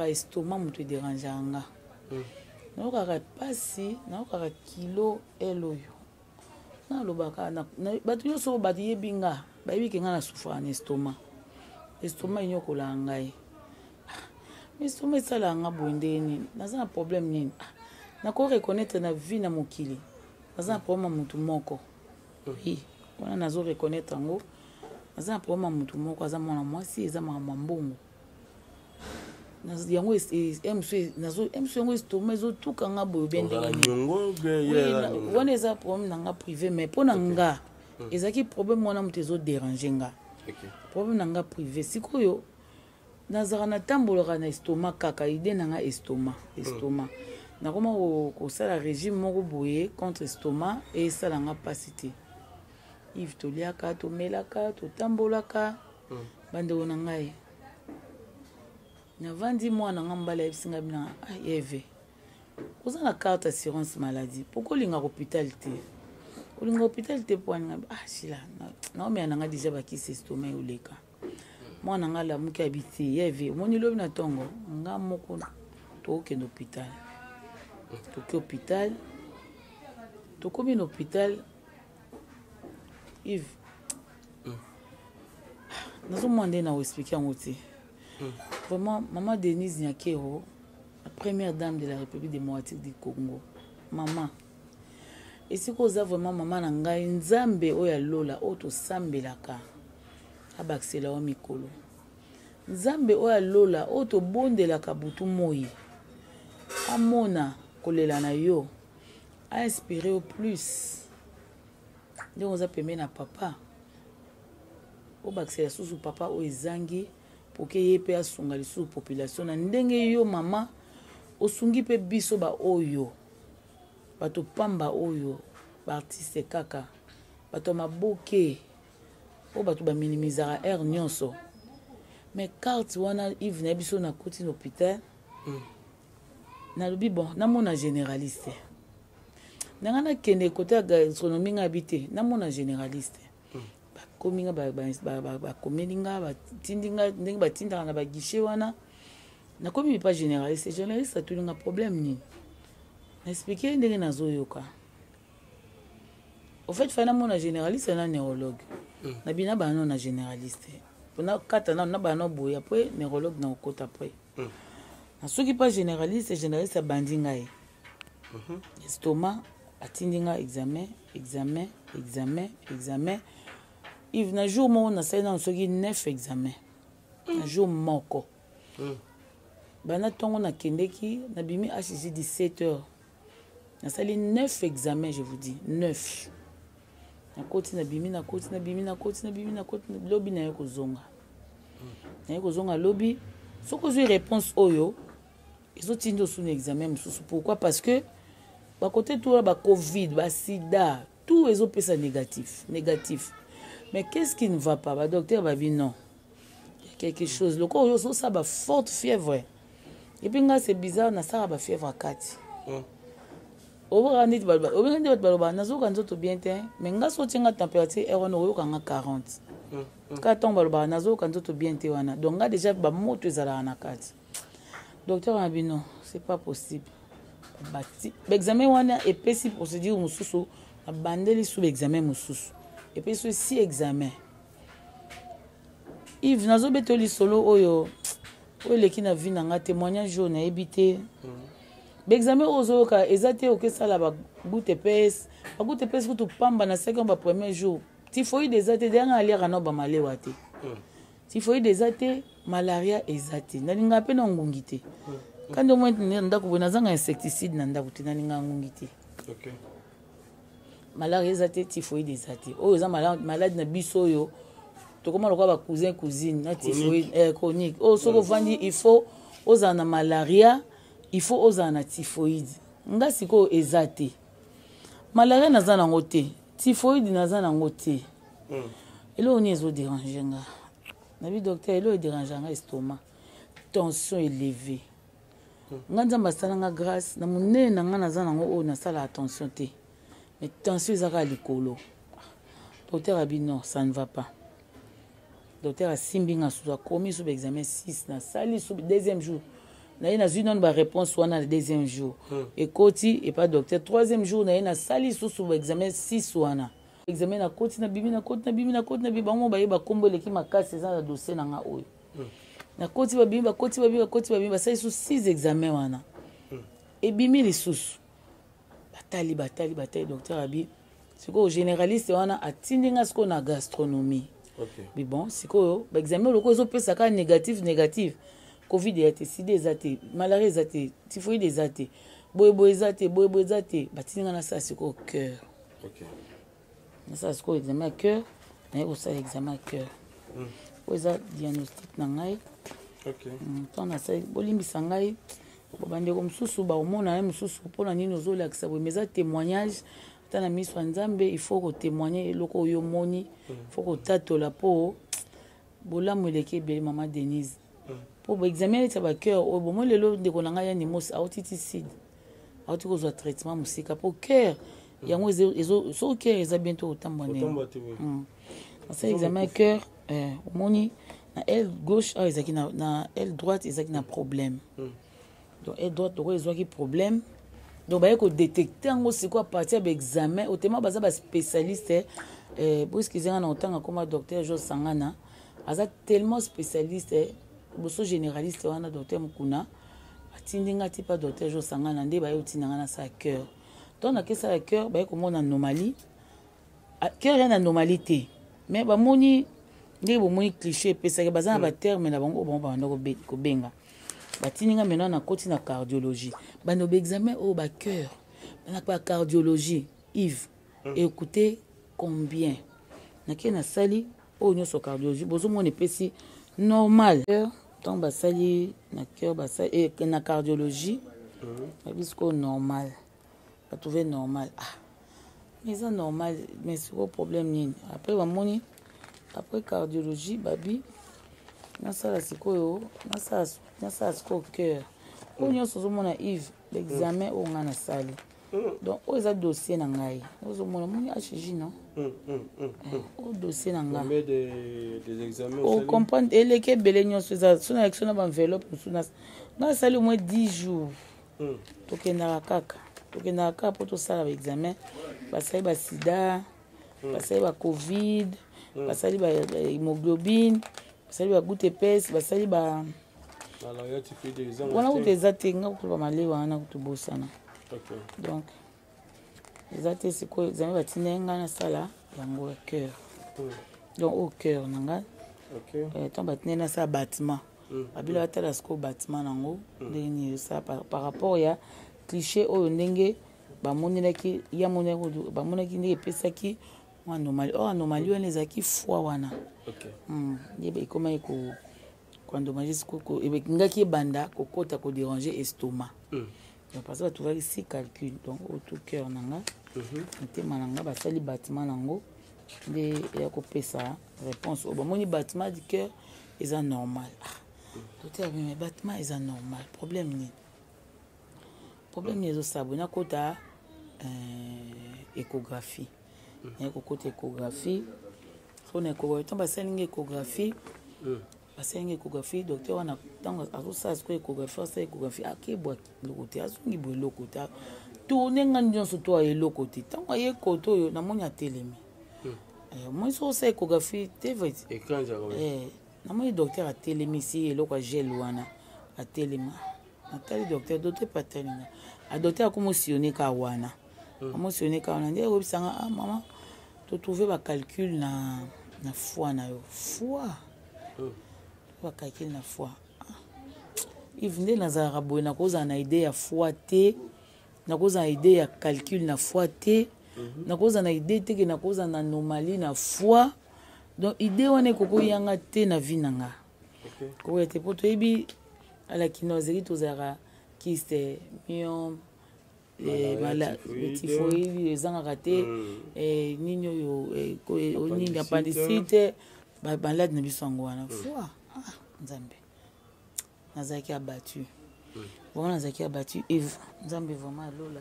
Nayokaka estomac moto ederangeaka nga. Nayokaka mpasi, nayokaka kilo ele oyo nalobaka. Bato nyonso oyo bayebi nga bayebi ke nga nasufraka na estomac. Estomac enyokolaka ngai. Ah, estomac esalaka nga boye ndenge nini? Naza na problème nini? Ah, nako reconnaître na vie na mokili naza na problème ya motu moko. Oui, wana nazo reconnaître yango. Naza na problème ya motu moko, aza mwana mwasi, eza makambo ya mbongo yango. Mosu yango estomac ezotuka nga boye bien ndenge wana. Eza problème na nga privé, mais mpo na nga ezalaki problème wana moto ezoderange nga, problème na nga privé. Sikoyo nazalaka natambolaka na estomac kaka, idée na nga estomac, estomac. Nakoma kosala régime moko boye contre estomac, esala nga mpasi te. Yves, toliaka, tomelaka, totambolaka. Bandeko na ngai, navandi, mwana nga mobali ayebisi ngai bina: "Ah, Yeve, oza na carte assurance maladie, pourquoi olingaka hôpital te? Olinga hôpital te po aninga?" Ah, Shila, naomela na nga déjà bakisi estomac eoleka. Mwana nga alamuki, abi te: "Yeve, omoni, lobi na ntongo nga moko tokokende hôpital." Toki hôpital, tokomi na hôpital. Yves, nazomona nde na koexpliquer yango te. Vraiment, mama Denise Nyakero, la première dame de la République démocratique du Congo, mama esika oza, vraiment mama na ngai, Nzambe oyo alola, oyo tosambelaka, abakisela yo mikolo. Nzambe oyo alola, oyo tobondelaka butu moi, amona kolela na yo, ainspire yo plus ndenge oza pembeni na papa. Obakisela susu papa oyo ezangi poke ye mpe asunga lisusu population na ndenge yo mama osungi mpe biso baoyo bato pamba, oyo baartiste kaka, bato ya maboke oyo bato baminimizaka heure nyonso. Mais carte wana, Yves, nayebi so nakoti na hôpital. Nalobi: "Bon, namona généraliste na ngai, nakende kote ya gastronomie." Ngai abi te, namona généraliste. Bakomi nga, bakomeli nga, batindi nga ndenge batindaka na baguichet wana. Nakomi epa généraliste. Généraliste atuli nga: "Problème nini?" Na expliquer ndenge nazoyoka. Au fait, fai namona généraliste na neurologue. Nabi na bano na généraliste mpona kata nano na bano boye, après neurologue na kokota après. Nasuki mpa généraliste. Généraliste abandi ngai estomac, atindi nga examen, examen, examen, examen. Yves, na jour moko nasali nano soki 9 examen na jour moko. Banda ntongo nakendeki, nabimi HG 17 heures, nasali 9 examen, je vous dis, 9. Nakoti, nabimi, nakoti, nabimi, nakoti, nabimi, nakoti. Lobi naye kozonga, naye kozonga lobi. Soki ozwi réponse oyo ezotinda osuna examen mosusu. Pourquoi? Parce que bakote tu wana, bacovid, basida, tout ezopesa négatif, négatif. Mais qu'est-ce qui ne va pas? Badocteur babi: "Non, il y a quelque chose." Lokola oyo ozosala baforte fièvre, et puis nga, c'est bizarre, nasalaka bafièvre akati. Oboka neti obenga nde bato balobaka nazoyoka nzoto bien te, mais nga so otienga température heure wana, oyokanga 40 kaka. Ntango balobaka nazoyoka nzoto bien te wana, donc nga déjà bamoto ezalaka na kati. Docteur na bino, c'est pas possible. Baexamen wana epesi procédure mosusu, babandeli su baexamen mosusu, epesi si examen. Yves, nazobeta lisolo oyo oyo eleki na vie na nga, témoignage oyo nayebi te. Baexamen oyo ozoyoka eza te okesala bagoutte épaisse, bagoutte épaisse kutu pamba. Nasalaki yango bapremier jour. Typhoïde eza te, deyanga aliaka nao bamalewa te. Typhoïde eza te, malaria eza te. Nalingaka mpe na ngungi te. Kandi omoi na ndako boye, nazanga insecticide na ndako te, nalingaka ngungi te. Malaria eza te, typhoïde eza te. Oyo eza maladi na biso oyo tokóma lokola bacousin cousine na typhoïde chronique. Oyo soki ovandi, il faut ozala na malaria, il faut ozala na typhoïde. Nga sikoyo eza te, malaria naza nango te, typhoïde naza nango te. Eloko nini ezoderange nga? Nabi: "Docteur, eloko ederange nga, estomac, tension élevée." Nga Nzambe asala nga grâce na monene na nga, naza nango oyo nasala attention te, mais tension eza kaka likolo. Docteur abi: "Non, ça ne va pas." Docteur asimbi nga susu, akomi su baexamen 6, nasali su deuxième jour. Naye nazwi nano baréponse wana na deuxième jour. Ekoti epa docteur. Troisième jour, naye nasali lisusu baexamen 6 wana. Examen, nakoti, nabimi, nakoti, nabimi, nakoti, nabimi. Bango bayeba nkombo eleki makasi, eza na dossier na nga oyo. Nakoti, babimi, bakoti, babimi, bakoti, babimi, basali lisusu 6 examen wana. Ebimi lisusu, batali, batali, batali. Docteur abi sikoyo généraliste wana atindi nga sikoyo na gastronomie. Bi bon, sikoyo baexamen loko ezopesa kaka négatif, négatif. Covid eya te, sida eza te, malaria eza te, typhoïde eza te, boyeboye eza te, boyeboye eza te. Batindi nga nasala sikoyo cœur. Nasala sikoyo examen ya cœur. Naye kosala examen ya cœur oyo eza diagnostic na ngai. Ntango nasali, bolimbisa ngai, bandeko mosusu bakomona ye mosusu mpona nini ozolakisa boye, mais eza témoignage. Ata na miso ya Nzambe, il faut kotémoigne eloko oyo omoni, faut kotatola mpo bolamu eleki ebele. Mama Denise, mpo baexamen neti ya bacœur oyo bomoi lelo, ndeko na ngai ya Nimos auti ti sud, auti kozwa traitement mosika mpo cœur yango soki cœur eza bien to kotambola ndenge. Asala examen ya cœur, omoni na aile gauche awa ezalaki na aile droite ezalaki na problème. Donc aile droite lokola ezwaki problème, donc baye kodétecte yango sikoyo à partir ya baexamen. Otema baza baspécialiste. Boexcuse nga na kotanga koma docteur Jo Sangana, aza tellement spécialiste. Boso généraliste wana, docteur Mokuna, atindi nga ti pa docteur Jo Sangana, nde baye otinda nga nasala cœur. Donc nakesala cœur, baye komona anomalie. Cœur ya na anomalie te, mais bamoni ndenge bomoni cliché epesaki, baza na baterme na bango oyo bango babanda kobenga. Batindi nga maintenant, nakoti na cardiologie. Bando baexamen oyo bacœur na bacardiologie, Yves, écoutez combien nakei nasali oyo nyonso. Cardiologie, bozomona epesi normal. Ntango basali na cœur, basali na cardiologie, babi sikoyo normal, batrouve normal. Ah, mais eza normal, mais sikoyo problème nini? Après bamoni, après cardiologie, babi nasala sikoyo, nasala sikoyo cœur oyo nyonso ozomona, Yves, l'examen oyo ngai nasali. Donc oyo eza dossier na ngai, ozomona, omoni HJ, non? Oyo dossier na ngai. Ocomprendre, eleki ebele nyonso. Eza so na so na baenveloppe mosusu. Ngai asali au moins 10 jours. Tokendaka kaka, tokendaka kaka mpo tosala baexamen. Basali basida, basali bacovid, basali bahémoglobine, basali bagoutte épaisse, basali ba wana kutu eza te. Nga kutu bamalewa wana kutu bosana. Donc eza te. Sikoyo examen batindaki ngai nasala yango ya cœur. Donc oyo cœur na ngai, ntango batindaki nasala battement, babila batala sikoyo battement nango ndenge nini ezosala par rapport ya cliché oyo ndenge bamonelaki ya bamonaki ndenge epesaki mwa anomalie. Or anomalie wana ezalaki foie wana nde ekomaki koendommage, ekingaki ebanda kokota kodéranger estomac. Donc parce que batrouvaki six calcul. Donc oyo tout cœur na nga, motema na nga, basali battement nango nde eya kopesa réponse oyo bamoni, battement du cœur eza normal. Ah, docteur, mais battement eza normal, problème nini? Problème nini ezosala boye? Nakota échographie. Naye kokota échographie. So na échographie, ntango basalingi échographie, basalingi échographie, docteur wana ntango azosala sikoyo échographie, asala échographie, akebwa eloko te, azongi boye, eloko te, tourne nga nyonso to eloko te. Ntango aye kote oyo, namoni atelemi. Omoni soki osala échographie te, namoni docteur atelemisi eloko ya gel wana, atelema. Natali docteur, docteur mpe atali nga. Docteur akomosillonne kaka wana, amosillonne kaka wana nde oyebisanga: "Ah mama, totrouve bacalcul na foie na yo." Foie, bacalcul na foie. Yves, nde nazalaka boye, nakozala na idée ya foie te, nakozala na idée ya calcul na foie te, nakozala na idée te ke nakozala na anomalie na foie. Donc idée wana ekokoyanga te na vie na nga, kokoya te, mpo toyebi alaki azali tozalaka kyste, myome, typhoïde ezangaka te, nini oyo, nini, appendicite, malade na biso yango wana. Foie, ah, Nzambe, nazalaki abattu vraiment, nazalaki abattu. Nzambe vraiment alola,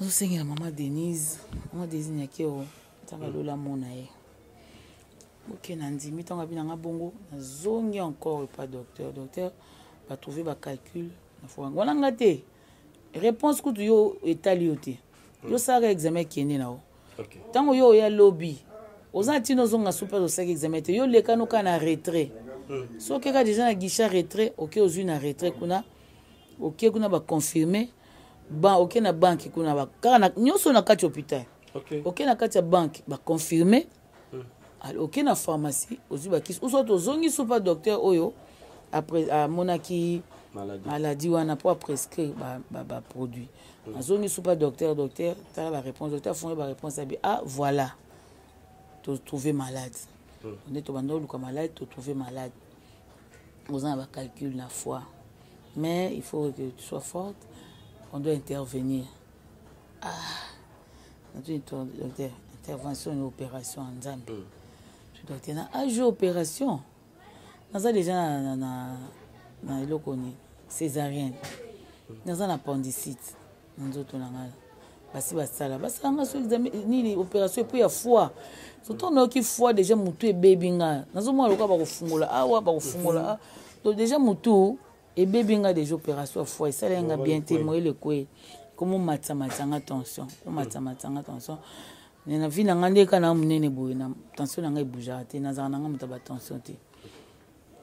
nazosengela mama Denise, mama Denise Nyakeo, Nzambe alola amona ye. Ok, nandimi. Ntango abi nanga bongo, nazongi encore epa docteur. Docteur Batrouve bacalcul na foie wana. Nga te, réponse kutu yo etali yo te. Yo salaka examen, kende na yo. Ntango yo oya lobi, oza na ntina ozonga su mpe osalaki examen te. Yo lekano kaka na retrait. So okeka déjà na guichet retrait, oke ozwi na retrait kuna, oke kuna baconfirme ba, oke na banque kuna, kaka nyonso na kati ya hôpital. Oke na kati ya banque, baconfirme. Oke na pharmacie, ozwi bakisi. Uso tozongi su pa docteur oyo amonaki maladie wana mpo aprescrire baproduit. Azongi su pa docteur: "Docteur, tala baréponse." Docteur afongi baréponse, abi: "Ah voilà, totrouve malade nde tobanda oluka malade, totrouve malade, oza na bacalcul na foie, mais il faut que tu sois forte, on doit intervenir." Ah, natuni: "Docteur, intervention ni opération ya Nzambe?" Docteur: "Na age opération, naza déjà na eloko nini, césarienne, naza na appendicite na nzoto na ngai, basi basala basalanga so examen nini, opération et puis ya foie." Surtout nayoki foie, déjà motu ebebi nga, nazomona lokola bakofungola awa, bakofungola awa. Donc déjà motu ebebi nga, déjà opération ya foie esala nga bien te. Moyele ekwe, komomatisa nga tension, komatisa nga tension. Na vie na nga nde kaka na monene boye, na tension na ngai ebougeaka te, nazalaka na nga moto ya batension te.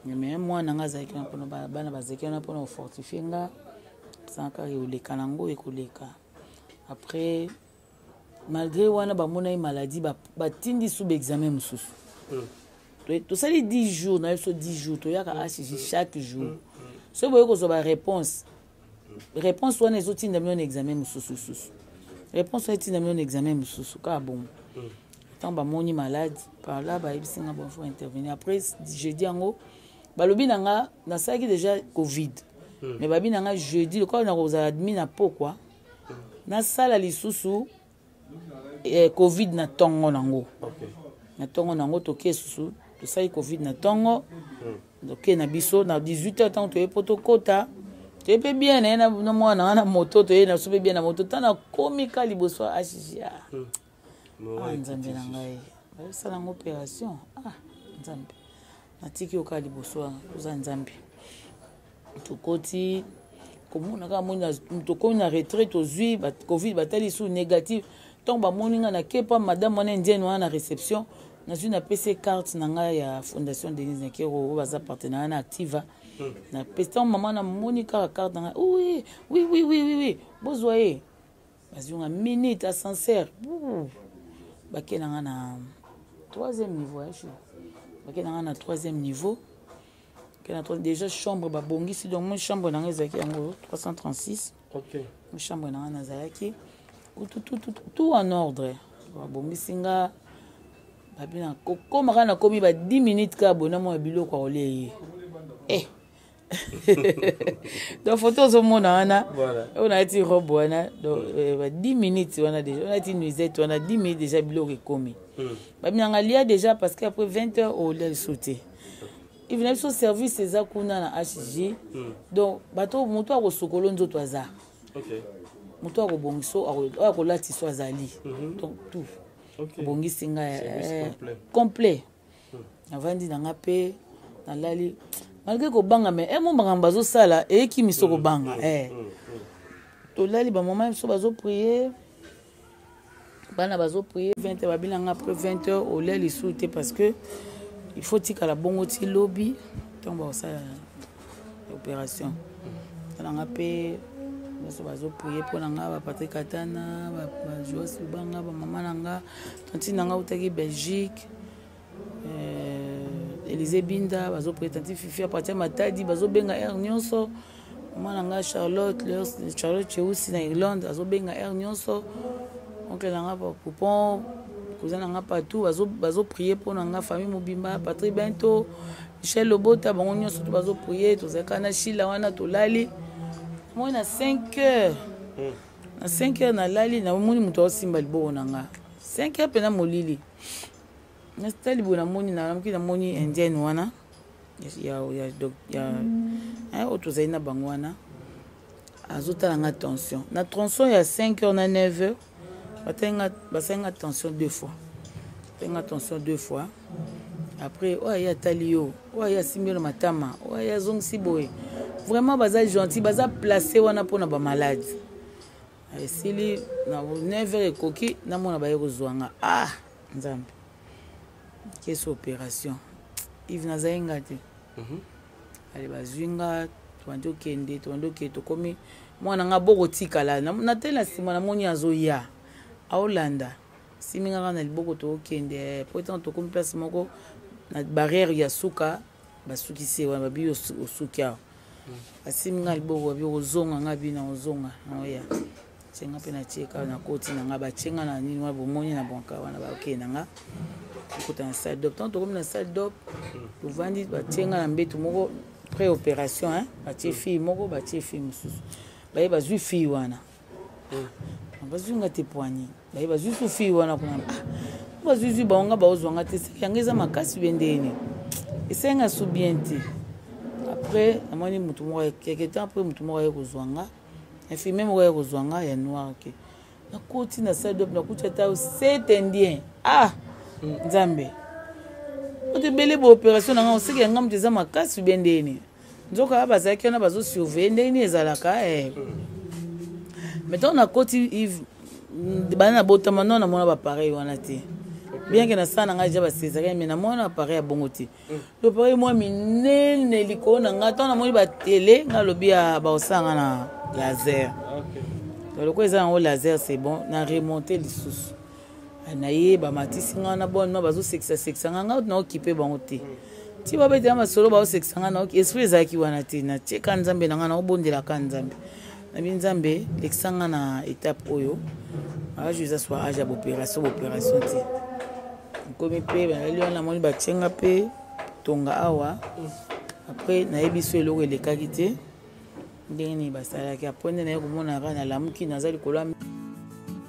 Mais mwana nga azalaki wana mpona bana, bazalaki wana mpona kofortifie nga. Pesanga kaka ekoleka nango, ekoleka. Après, malgré wana bamonaki maladie, batindi su baexamen mosusu. Tosali 10 jours na biso, 10 jours toyaka HG chaque jour. Soki boye kozwa baréponse, réponse wana ezotinda bino na examen mosusu lisusu, réponse wana etinda bino na examen mosusu, kaka bongo. Ntango bamoni malade par là, bayebisi nga: "Bon, faut intervenir." Après jeudi yango, balobi na nga, nasalaki déjà Covid, mais babi na nga jeudi lokola na kozala admis na pokwa, nasala lisusu Covid na ntongo nango. Na ntongo nango toke susu, tosali Covid na ntongo, toke na biso na 18 heures. Ntango toye mpo tokota, toye mpe bien na ye na mwana nga na moto, toye na biso mpe bien na moto. Ntango nakomi ka liboso ya HG, ah, Nzambe na ngai, bayosala yango opération. Ah Nzambe, natiki yo kaka liboso wana, oza Nzambe. Tokoti komona kaka moni, tokomi na retrait, tozwi Covid, batali su négative. Ntango bamoni nga, nakepa madame wana indienne wana na réception, nazwi, napesi carte na ngai ya Fondation Denise Nyakeru oyo baza partenariat na Activa. Napesi. Ntango mama namoni kaka carte na ngai: Oui, bozwa ye." Bazwi nga minute, ascenseur, bake na nga na troisième niveau. Achu bake na nga na troisième niveau, déjà chambre babongisi. Donc mo chambre na nga ezalaki yango 336. Mo chambre na nga nazalaki tout, tout, tout en ordre, babongisi nga. Babi na kokóma kaka, nakomi ba 10 minutes kaka boye, namona biloko ya kolia ye. Eh. Donc photo ozomona wana, oyo nalati robe wana, donc ba 10 minutes wana déjà, oyo nalati nuisette wana, 10 minutes déjà biloko ekomi. Babi nanga: "Lia déjà, parce que après 20 heures olia lisusu te." Ivi na biso service eza kuna na HG. Donc bato, moto akosokola nzoto aza, moto akobongisa, oyo akolatisa azali, donc tout obongisi ngai complet. Navandi na nga mpe nalali, malgré kobanga, mais mo makambo bazosala eyeki miso kobanga. Tolali, bamama biso bazoprie, bana bazoprie. 20 heures, babi nanga après 20 heures olia lisusu te, parce que il faut tikala bongo ti lobi ntango bakosala opération. Nanga mpe nyonso bazoprie mpo na nga, bapatrik Atana, bajoas Lubanga, bamama na nga, tantine na nga autaki Belgique, Élysée Binda, bazoprie, tanti Fifi apartir Matadi, bazobenga heure nyonso. Mama na nga Charlotte, Charlotte Cheusi na Irlande, azobenga heure nyonso. Oncle na nga Coupon, cousin na nga partout bazoprie mpo na nga, famille mobimba, Patrik Bento, Michel Lobota, bango nyonso to bazoprie. Tozalaka na Shila wana, tolali. Namoni na 5 heures, na 5 heures nalali, namoni moto aosimba liboko na nga. 5 heures mpena, molili. Natali boye, namoni, namoki, namoni indienne wana ya oyo tozali na bango wana, azotala nga tension. Na tension ya 5 heures na 9 heures, basali nga tension deux fois, basali nga tension deux fois. Après, oyo aye atali yo, oyo aye asimbi yo na matama, oyo aye azongisi boye. Vraiment baza gentil, baza place wana mpona bamaladi. Esili na 9 heures ekoki, namona baye kozwa nga. Ah Nzambe, kesi opération Yves, nazali nga te. Ale bazwi nga, tobandi okende, tobandi okende, tokomi mwana nga bokotikala natali na nsima, namoni azoya, aolanda simi nga kaka na liboko, tookende po ntango tokomi place moko na barrière ya suka, basukisi ye wana, babi osuki awa. Asimi nga liboko, babi kozonga, nga bina ozonga naoya tienga mpe natie kaka nakoti na nga, batie nga na nini wana, bomoni na bonka wana, bakokende na nga okota na salle d'op. Ntango tokomi na salle d'op, tovandi, batie nga na mbetu moko pré opération, hein, batie fille moko, batie fille mosusu, baye bazwi fille wana, bazwi nga te poignet, baye bazwi su fille wana kuna. Ah, bazwi zwi bango, nga baozwa nga te, seki yango eza makasi be ndeni esenga su bien te. Après namoni motu moko, quelque temps après, motu moko aye kozwa nga, infirmier moko aye kozwa nga ya noir ke nakoti na salle d'op, nakuti ata sept indien. Ah Nzambe, oto ebele baopération na nga, oseki yanga moto eza makasi be ndeni. Nzoka bazalaki wana bazosurveille ndenge nini ezalaka. Mais ntango nakoti, Yves, bana nabotama no namona bapareil wana te, bien ke nasala na ngai deja bacésarienne, mais namona appareil ya bongo te, appareil mwa minene likolo na ngai. Ntango namoni batele, ngai alobi ya baosala nga na laser, lokola eza yango laser, c'est bon, na remonte lisusu naye, bamatisi ngai wana bonnement, bazosekisasekisa ngai, ngai naokipe bango te, ti babetela masolo, baosekisa ngai, naoki esprit ezalaki wana te. Natieka Nzambe na ngai, naobondelaka Nzambe, nabi Nzambe lekisa ngai na étape oyo, age eza swa age ya baopération, baopération te. Nkomi mpe bayali wana, namoni batienga mpe tonga awa. Après nayebi so eloko elekaki te ndenge nini basalaki. Après nde naye komona kaka nalamuki, naza likolo ya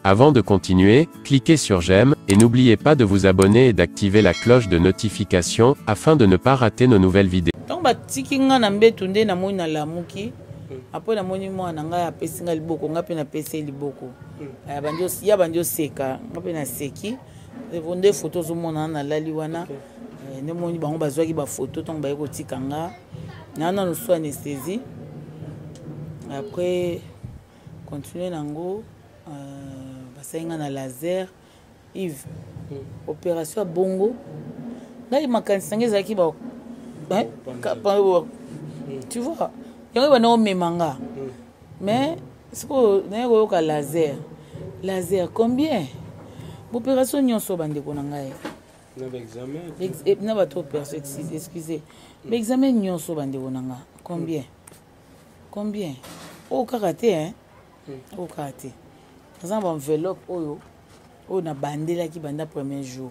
Avant de continuer, cliquez sur j'aime, et n'oubliez pas de vous abonner et d'activer la cloche de notification, afin de ne pas rater nos nouvelles vidéos. Ntango batiki nga na mbetu, nde namoni nalamuki. Après namoni mwana ngai apesi ngai liboko, ngai mpe napesi ye liboko. Ya bandi oseka, ngai mpe naseki. Nde foto ozomona nalali wana, nde moni bango bazwaki bafoto ntango baye kotika nga naa nano sous anesthésie. Après continue nango, basali nga na laser. Yves, opération ya bongo, ngai makanisi nange ezalaki ba, tu vois, yango ebanda omema nga. Mais sikoyo naye koyoka laser, laser combien, baopération nyonso, bandeko na ngai, na bato opération, excusez, baexamen nyonso, bandeko na nga, combien, combien? Oyo kaka te, hein, oyo kaka te, naza na baenveloppe oyo oyo nabandelaki banda premier jour.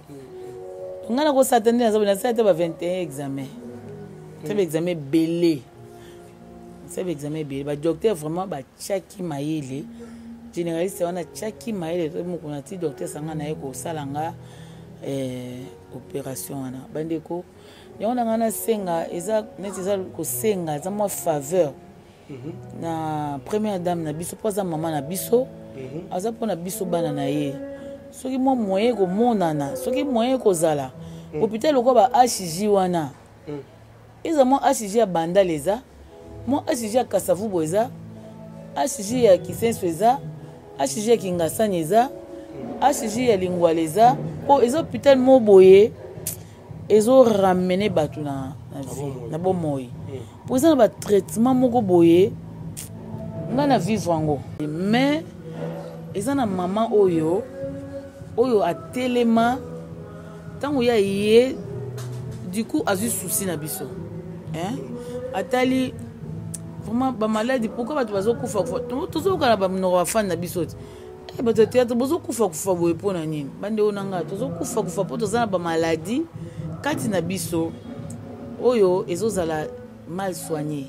Ngai nakosala te, nde naza nasala te ba 21 examen te, baexamen ebele, nasala baexamen ebele. Badocteur vraiment batiaki mayele, généraliste wana atiaki mayele mokolo na ti docteur sanga naye kosala nga opération wana. Bandeko, yango na ngai nasenga, eza neti eza kosenga, eza mwa faveur na première dame na biso, mpo aza mama na biso, aza mpo na biso bana na ye. Soki mwa moyen ekomonana, soki moyen ekozala, hôpital lokola ba HJ wana, eza mwa HJ ya Bandal, eza mwa HJ ya Kasavubo, eza HJ ya Kisenso, eza HJ ya Kingasani, eza HJ ya Lingwala, eza mpo eza hôpital mo boye ezoramene bato na vie, na bomoi, mpo eza na batraitement moko boye ngai na vivre yango. Mais eza na mama oyo atelema ntango ya ye, du coup azwi souci na biso, hein? Atali vraiment bamaladi, pourquoi bato bazokufa kufa, tozoyoka na bamonoko bafani na biso te. Bato ya théâtre bozokufa kufa boye mpo na nini? Bandeko na ngai, tozokufa kufa mpo toza na bamaladi kati na biso oyo ezozala mal soigné.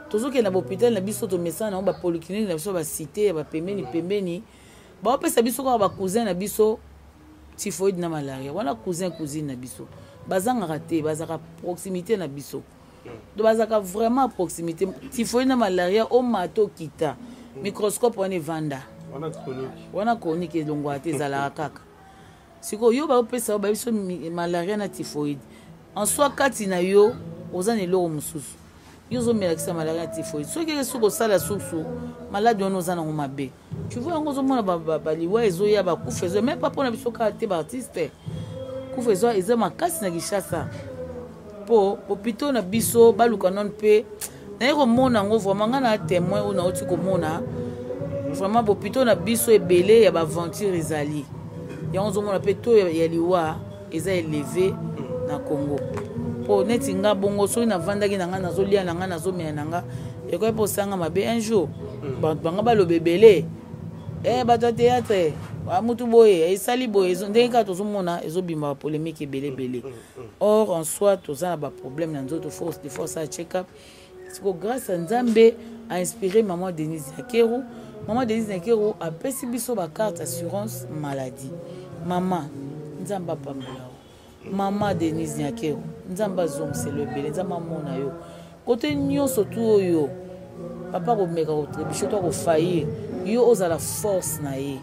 Tozokende na bahôpital na biso, tomesana nango, bapolyclinique na biso, bacité ya bapembeni pembeni, baopesa biso kaka bacousin na biso typhoïde na malaria wana. Cousin, cousine na biso bazangaka te, bazalaka proximité na biso, donc bazalaka vraiment proximité. Typhoïde na malaria, omata okita, microscope wana evanda wana, chronique elongwaka te, ezalaka kaka. Sikoyo yo baopesa yo, bayebi so malaria na typhoïde en soi, kati na yo oza na eloko mosusu. Yo ozomelakisa malaria na typhoïde, soki eke soki osala susu maladi wana oza nango mabe. Tu vois, yango ozomona baliwa ezoya, bakufa ezoya, même pas mpona biso kaka te baartiste. Kufa ezoya eza makasi na Kinshasa mpo hôpitaux na biso baluka nano mpe naye komona yango. Vraiment, ngai na témoin oyo nauti komona, vraiment bopito na biso ebele ya baaventure ezali. Yango ozomona mpe to ya liwa eza élevé na Congo, mpo neti nga bongo, soki navandaki na ngai, nazolia na ngai, nazomela na nga, ekoki mpo osanga mabe un jour. Bato banga baloba ebele, bato ya théâtre, mutu boye esali boye, ndenge kaka tozomona ezobima bapolémique ebele ebele. Or en soi toza na baproblème na nzoto, des fois osala check up. Siko grâce ya Nzambe ainspiré mama Denise Nyakeru. Mama Denise Nyakeru apesi biso bacarte assurance maladie. Mama, Nzambe apambola yo. Mama Denise Nyakeru, Nzambe azongiselo ebele, Nzambe amona yo kote nyonso tu oyo papa komeka kotrébucher to akofaillir yo, ozala force na ye,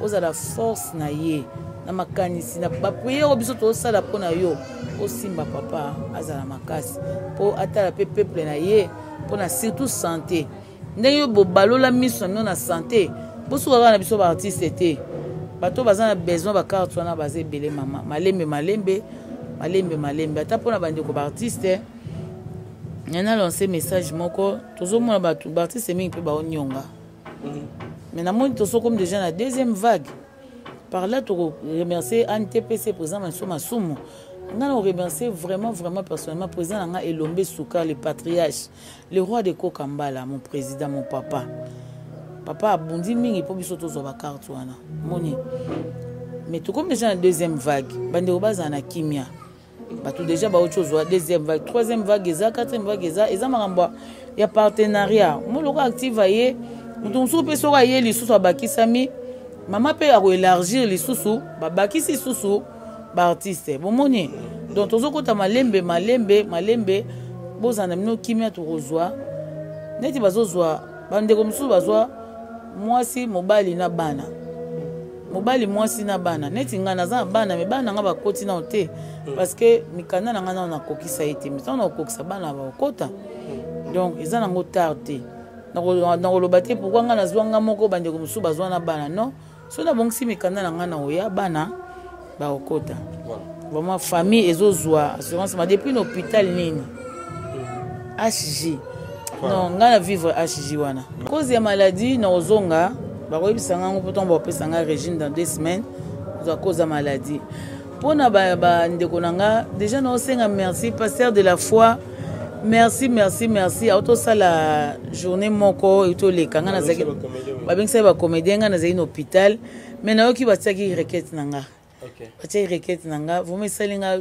ozala force na ye na makanisi na baprière oyo biso tozosala mpo na yo. Osimba papa, azala makasi mpo atala mpe peuple na ye, mpona surtout santé. Ndenge yo bobalola miso na bino na santé, bosuka kaka na biso baartiste te. Bato baza na besoin bacarte wana baza ebele. Mama, malembe malembe, malembe malembe, ata mpona bandeko baartiste nga na lance message moko. Tozomona bato baartiste mingi mpe baonionga, mais namoni tosokomi déjà na deuxième vague. Par là tokoremercier ANTPC, président Manso Masumu. Nga na koremercier vraiment, vraiment personnellement président na nga Elombe Suka, le patriarche, le roi de Kokambala, mon président, mon papa. Papa abundi mingi mpo biso tozwa bacarte wana. Moni, mais tokomi déjà na deuxième vague. Bandeko bazala na kimia. Bato déjà bauti ozwa deuxième vague, troisième vague eza, quatrième vague eza. Eza makambo ya partenariat. Moloko active aye, moto mosusu mpe soki aye lisusu abakisami, mama mpe akoélargir lisusu, babakisi lisusu baartiste. Bomoni, donc tozokota malembe malembe malembe. Bozala na bino kimia, tokozwa neti bazozwa. Bandeko mosusu bazwa mwasi, mobali na bana, mobali, mwasi na bana. Neti ngai naza na bana, mais bana na ngai bakoti nano te parce que mikanda na ngai nano nakokisa ye te. Mais ntango nakokokisa, bana bakokota. Donc eza nango tard te. Nakoloba te pourquoi ngai nazwa nga moko, bandeko mosusu bazwa na bana. Non, soki nabongisi mikanda na ngai na oya, bana bakokota. Vraiment, famille ezozwa assurance ma depuis na hôpital nini HJ. Non, ngai na vivre HJ wana, cause ya maladie. Na kozonga bakoyebisa ngango mpo ntango bakopesa ngai régime dans 2 semaines, kozwa cause ya maladie. Mpona bandeko na nga, déjà naosenga merci, pasteur de la foi, merci, merci, merci. Autosala journée moko etoleka, ngai nazalaki, babengisaki bacomédien, ngai nazalaki na hôpital, mais nayoki batiaki requête na nga. Batiaki requête na nga, vraiment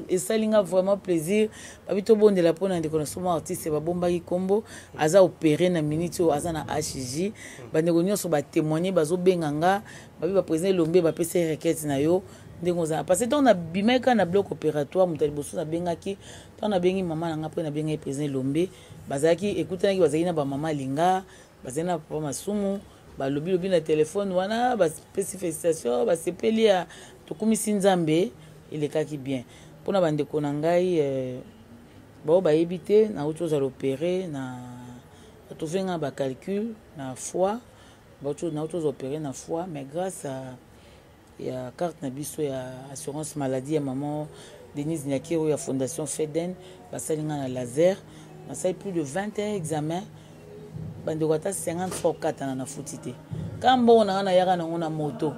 esalinga vraiment plaisir. Babi tobondela mpona ndeko na somo artiste babombaki nkombo, aza opéré na minute oyo, aza na HJ. Bandeko nyonso batémoigne, bazobenga nga, babi baprésident Elombe bapesi requête na yo ndenge ozala. Parce que ntango nabimaki kaka na bloc opératoire, moto ya liboso nabengaki, ntango nabengi mama na nga mpe nabengaki président Elombe, bazalaki ekutanaki, bazalaki na bamama Alinga, bazali na papa Masumu, balobi lobi na telefone wana, bapesi félicitation, basepeli ya tokumisi Nzambe, elekaki bien. Mpona bandeko na ngai bao bayebi te, nauti ozala opéré na batrouve nga bacalcul na foie, nauti ozala opéré na foie, mais grâce à ya carte na biso ya assurance maladie ya maman Denise Nyakeru ya fondation Feden, basali nga na laser, nasali plus de 21 examen. Bandeko, ata 50 fois okatana na futi te. Ka mbongo na nga nayaka nango na moto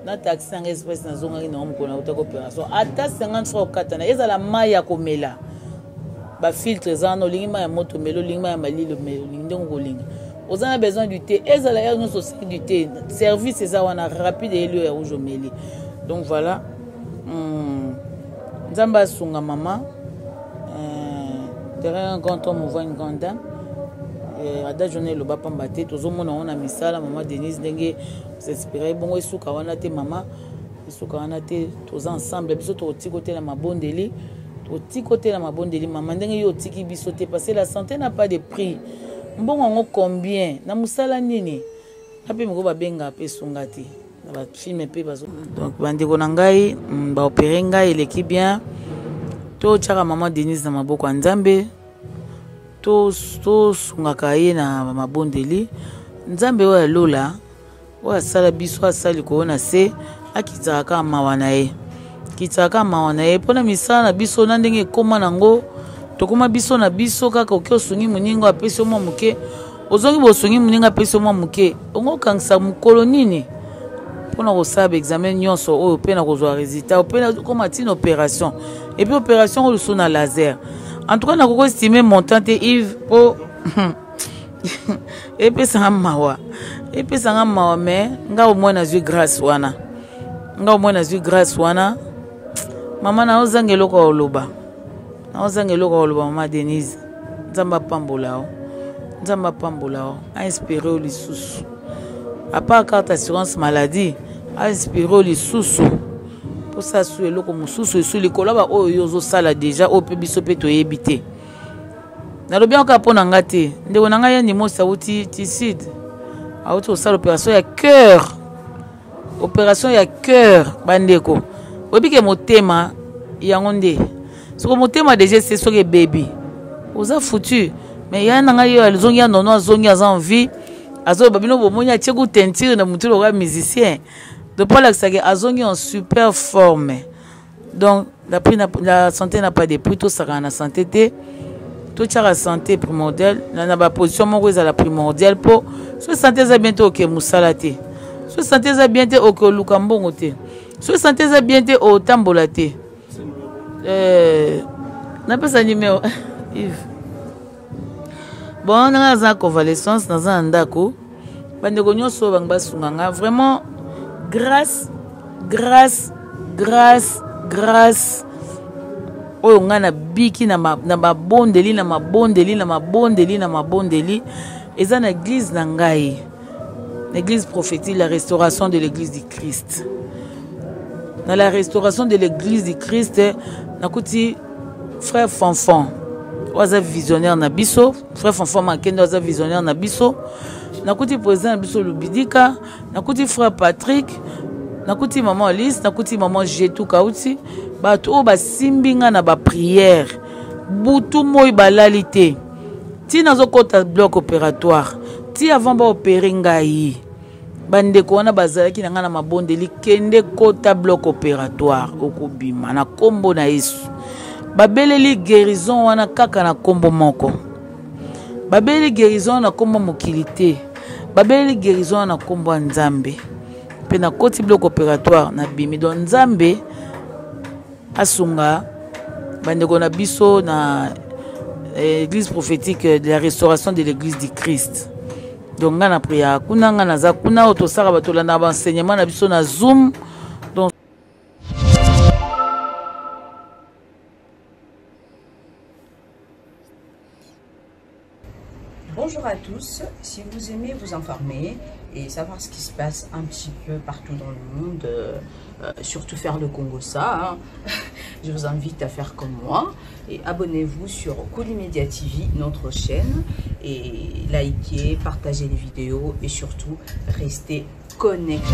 na taxi nanga express, nazongaki nango mokolo nautaki opération. Ata 50 fois okatana, ezala mai ya komela, bafiltre eza wana. Olingi mai ya moto, omela. Olingi mai ya malili, omela. Olingi ndenge okolinga. Oza na besoin du thé, ezala heure nyonso osali du thé, service eza wana rapide, eyeli oyo ya rouge, omeli. Donc voilà, Nzambe asunga mama. Derrière un grand homme, on voit une grande dame. Adage wana eloba pamba te. Tozomona yango na misala. Mama Denise, ndenge s'inspire bongo, esuka wana te. Mama, esuka wana te. Toza ensemble, biso tokotika te na mabondeli, totika te na mabondeli. Mama, ndenge yo otiki biso te, parce que la santé n'a pas de prix. Mbongo yango combien na mosala nini na mpe moko babengaka mpe esunga te na bafilm mpe bazo. Donc bandeko na ngai, baopéré ngai, eleki bien. Totiaka mama Denise na maboko ya Nzambe. Tosungaka ye na mabondeli. Nzambe oyo ya lola, oyo asala biso, asala likolo na se, akitisaka kaka mawa na ye, kitisaka kaka mawa na ye mpona misala na biso na ndenge ekóma nango. Tokóma biso na biso kaka. Oki osungi moninga, apesi yo mwa moke, ozongi bosungi moninga, apesi yo mwa moke. Ongo okangisa mokolo nini mpona kosala baexamen nyonso oyo mpe na kozwa résultat mpe nakoma ntina opération, et puis opération oyo lisusu na laser? En tout cas, nakoki estime montant te, Yves, mpo epesanga mawa, epesanga mawa. Mais nga au moins nazwi grâce wana, nga au moins nazwi grâce wana. Mama, naozanga eloko ya koloba, naozanga eloko ya koloba. Mama Denise, Nzambe apambola yo, Nzambe apambola yo, ainspire yo lisusu. À part carte assurance maladie, ainspire yo lisusu mposa su eloko mosusu esu likolo ya baoyo yo ozosala déjà, oyo mpe biso mpe toyebi te. Nalobi yango kaka mpo na nga te. Ndeko na ngai Yani Mosi awuti tiside, awuti kosala opération ya cœur, opération ya cœur. Bandeko, oyebi ke motema yango nde soko motema déjà ese, soki ebebi, oza foutu. Mais ya na ngai, yo azongi ya nono, azongi, aza en vie, azoyoba bino bomoni, atie ku teinture na motu lokola musicien. Donc mpo alakisaki azongi en super forme. Donc la, prix, la santé n'a pas de prix. Tosakana na santé te, totiaka santé primordial na baposition moko ezala primordial, mpo soki santé eza bien te, oke mosala te. Soki santé eza bien te, oke oluka mbongo te. Soki santé eza bien te, otambola te. Napesa numéro, Yves. Bon, nanga naza na convalescence, naza na ndako. Bandeko nyonso oyo bango basunga nga vraiment, grâce, grâce, grâce, grâce oyo ngai nabiki na mabondeli, na mabondeli, na mabondeli, na mabondeli, eza na église na ngai, l'église prophétique, la restauration de l'église du Christ. Na la restauration de l'église du Christ, nakuti frère Fanfan oyo aza visionnaire na biso, frère Fanfan Makende oyo aza visionnaire na biso. Nakuti président na biso Lubidika, nakuti frère Patrick, nakuti mama Alice, nakuti mama Jetu Kauti. Bato oyo basimbi nga na baprière butu moi, balali te ntina azokɔta bloc opératoire ti avant baopere ngai. Bandeko wana bazalaki na ngai na mabondeli: kende kota bloc opératoire, okobima na nkombo na Yesu. Babeleli guérison wana kaka na nkombo moko, babeleli guérison wana na nkombo mokili te, babeleli guérison wana na nkombo ya Nzambe. Mpe nakoti bloc opératoire, nabimi. Donc Nzambe asunga bandeko na biso na église prophétique de la restauration de l'église du Christ. Donc ngai na priaka kuna, ngai naza kuna oyo tosaka, bato tolandaka baenseignement na biso na Zoom. Donc Bonjour à tous, si vous aimez vous informer et savoir ce qui se passe un petit peu partout dans le monde, surtout faire le kongossa, hein, je vous invite à faire comme moi et abonnez-vous sur Media TV, notre chaîne, et likez, partagez les vidéos et surtout restez connectés.